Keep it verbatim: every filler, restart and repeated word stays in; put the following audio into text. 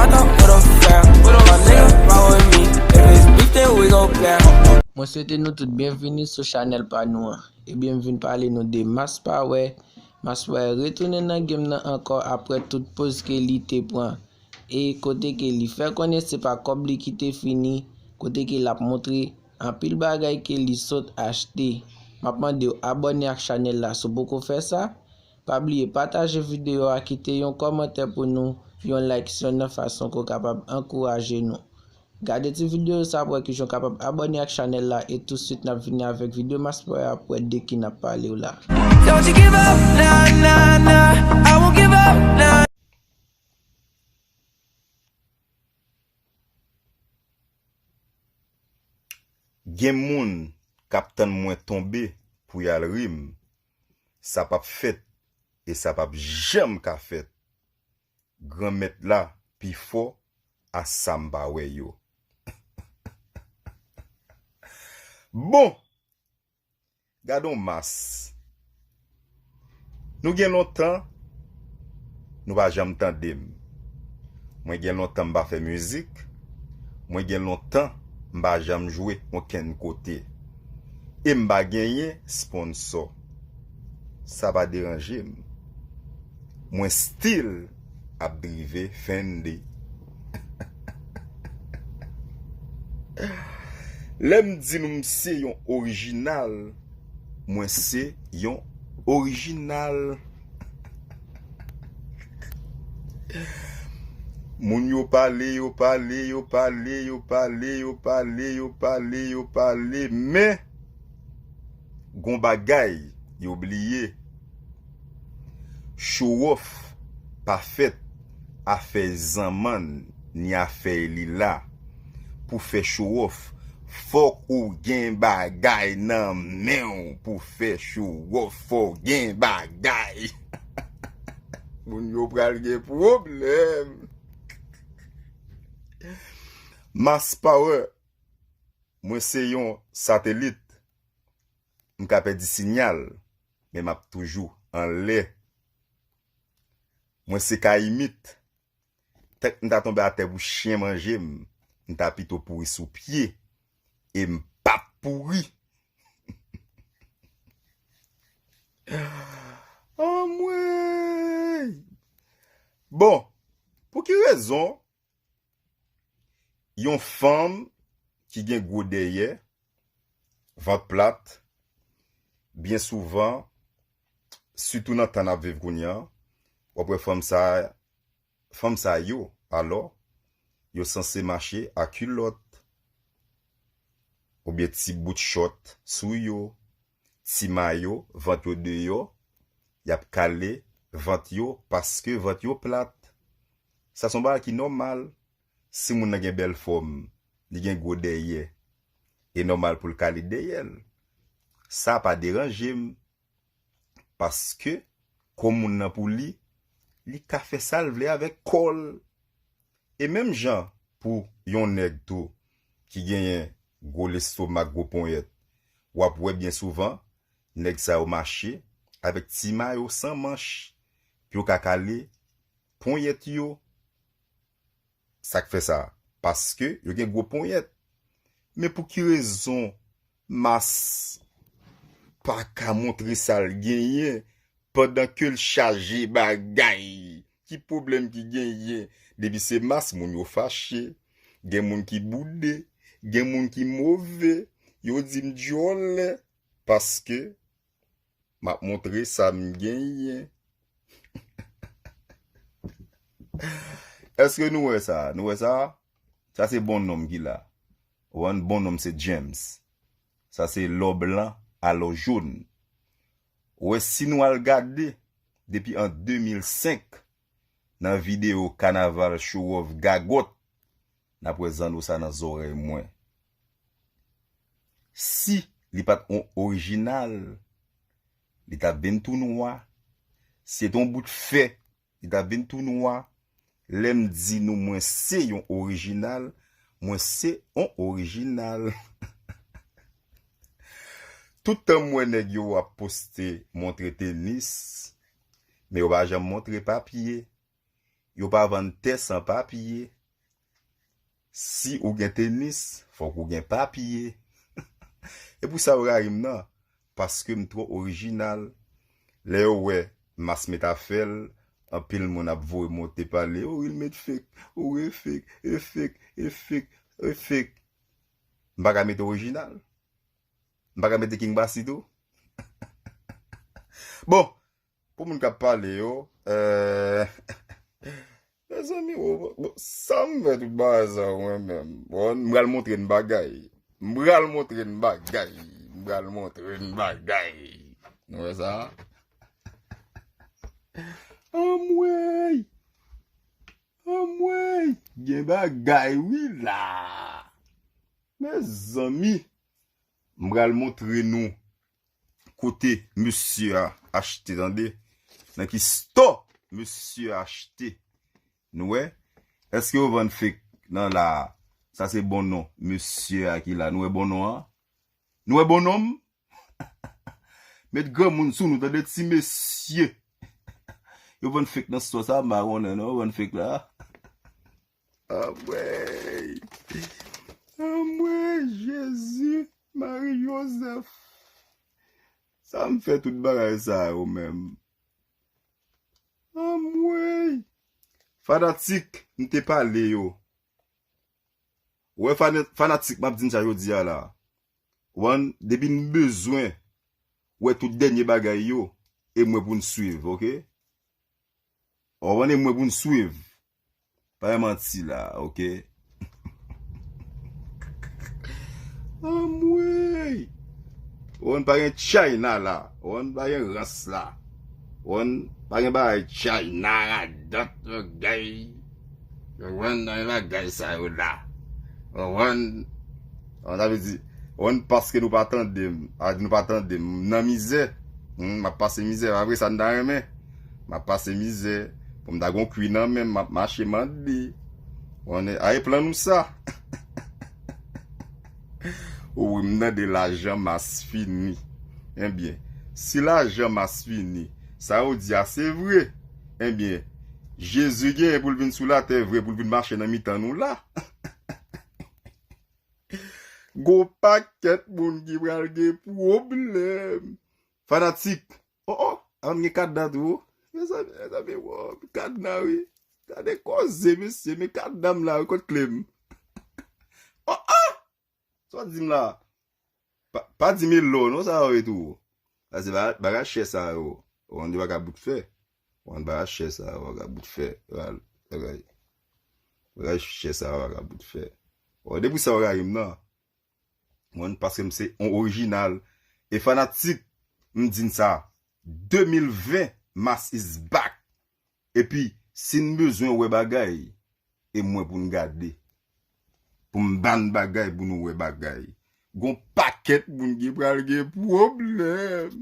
I come with a fam, my nigga ride with me. If it's beef, then we gon' blam. Mwen swete nou tout byenvini sou chanèl pa nou an. Ebyen, m vin pale nou de Mass Power. Mass Power retounen nan game nan ankò apre tout poz ke li te pran. E kote ke li fè konnen se pa kòb li ki te fini, kote ke l ap montre anpil bagay ke li sot achte. M ap mande w abòne ak chanèl la si w poko fè sa. Pa bliye pataje videyo a, kite yon kòmantè pou nou, yon like, se yonn nan fason ke w kapab ankouraje nou. Gade ti videyo sa pou wè kijan w kapab abòne ak chanèl la, e touswit n ap vini avèk videyo Mass Power a pou wè de ki n ap pale w la. Don't you give up, nah, nah, nah. I won't give up, nah. Gen moun k ap tann mwen tonbe pou y al ri m. Sa p ap fèt e sa p ap janm ka fèt. Granmèt la pi fò a sa m pa wè yo. Bon! Gade yon Mass. Nou gen lontan, nou pa janm tande m. Mwen gen lontan m pa fè mizik. Mwen gen lontan m pa janm jwe okenn kote. E m pa genyen sponsò. Sa pa deranje m. Mwen still ap drive Fendi. Lè m di nou m se yon orijinal, mwen se yon orijinal. Moun yo pale, yo pale, yo pale, yo pale, yo pale, yo pale, yo pale, men gon bagay yo bliye. Show off pa fèt afè zanmann ni afè li la. Pou fè show off, fòk ou gen bagay nan men w pou fè show off, fò w gen bagay. Moun yo pral gen pwoblèm. Mass Power, mwen se yon satelit. M ka pèdi sinyal, men m ap toujou anlè. Mwen se kayimit. Tank m ta tonbe atè pou chen manje m, m ta pito pouri sou pye. E m p ap pouri. Anmwey! Bon, pou ki rezon yon fanm ki gen gwo dèyè, vant plat, byen souvan, sitou nan tan n ap viv kounye a, w ap wè fanm sa, fanm sa yo, alò, yo sanse mache a kilòt, oubyen ti bout chòt sou yo, ti mayo, vant yo deyò, y ap kale vant yo paske vant yo plat. Sa se yon bagay ki nòmal. Si moun nan gen bèl fòm, li gen gwo dèyè, e nòmal pou l kale dèyè l. Sa pa deranje m, paske kò moun nan pou li, li ka fè sa l vle avèk kò l. E menm jan pou yon nèg tou ki genyen gwo lestomak, gwo ponyèt, w ap wè byen souvan nèg sa yo mache avèk ti mayo san manch pou yo ka kale ponyèt yo. Sa k fè sa? Paske yo gen gwo ponyèt. Men pou ki rezon Mass pa ka montre sa l genyen pandan ke l chaje bagay? Ki pwoblèm ki genyen? Depi se Mass, moun yo fache, gen moun ki boude, gen moun ki move, yo di m djòlè, paske m ap montre sa m genyen. Èske nou wè sa? Nou wè sa? Sa se bon nonm ki la. Ou konprann? Bon nonm se James. Sa se lò blan a lò jòn. Ou wè, si nou al gade depi an de mil senk, nan videyo kanaval show off gagòt, n ap wè zanno sa nan zòrèy mwen. Si li pa t on orijinal, li t ap vin tou nwa. Si se te on bout fè, li t ap vin tou nwa. Lè m di nou mwen se yon orijinal, mwen se on orijinal. Tout tan m wè nèg yo ap poste montre tenis, men yo pa janm montre papye. yo pa vann tè san papye. Si ou gen tenis, fòk ou gen papye. E pou sa yo rayi m nan, paske m twò orijinal. Lè yo wè Mass Metafèl, anpil moun ap voye monte pale, o, Wilmate fake, o, e fake, e fake, e fake, e fake. M pa ka mete orijinal. M pa ka mete King Basi tou. Bon, pou moun k ap pale yo, eh, mezanmi, bon, bon, sa m fè tout bagay sa yo mwen menm. Bon, m pral montre n bagay. M pral montre n bagay. M pral montre n bagay. Nou wè sa? Anmwey! Anmwey! Gen bagay wi la. Mezanmi, m pral montre nou kote mesye a achte, tande. Nan ki store mesye a achte. Nou wè? Èske yo vann fake nan la a? Sa se bon non mesye a ki la. Nou wè bon non an? Nou wè bon non m? Met granmoun sou nou, tande ti mesye. Yo vann fake nan store sa, m pa konnen non, yo vann fake la. Anmwey! Anmwey, Jezi, Mari Jozèf. Sa m fè tout bagay sa yo menm? Anmwey! Fanatik, m te pale yo. Ou wè fana-, fanatik, m ap di n sa jodi a la. Ou konprann? Depi n bezwen wè tout dènye bagay yo, e mwen pou n swiv, oke? Ou konprann, e mwen pou n swiv. Pa gen manti la, oke? Anmwey! Ou konprann, pa gen China la. Ou konprann, pa gen rans la. Ou konprann, pa gen bagay China, radòt, bagay. Ou konprann, pa gen bagay sa yo la. Ou konprann, ou konprann, sa vle di, ou konprann, paske nou pa tande m. A di nou pa tande m. M nan mizè. Hmm, m ap pase mizè. Pa vre sa n ta renmen. M ap pase mizè. Pou m ta gon kwi nan men m, m ap mache mande. Ou konprann, a e plan nou sa. Ou wi, m tande lajan mas fini. Ebyen, si lajan mas fini, sa yo di a se vre. Ebyen, Jezi genyen pou l vin sou latè vre, pou l vin mache nan mitan nou la. Gon pakèt moun ki pral gen pwoblèm. Fanatik, oh, oh, a m gen kadna tou. Mezanmi, mezanmi, wow, kadna wi. Gade koze, mesye, men kadna m la wi, kot kle m? Oh, oh! Sa w di m la? Pa, pa di m elo non, sa yo ye tou. Sa se ba-, bagay chè sa yo. Ou konn de bagay bout fè. Ou konn bagay chè sa yo, bagay bout fè. Bagay, bagay chè sa yo, bagay bout fè. Ou konn de pou sa yo rayi m nan. Ou konn, paske m se yon orijinal. E fanatik, m di n sa. De mil ven, Mass is back. Epi, si n bezwen wè bagay, e mwen pou n gade. Pou m ba n bagay pou nou wè bagay. Gon pakèt moun ki pral gen pwoblèm.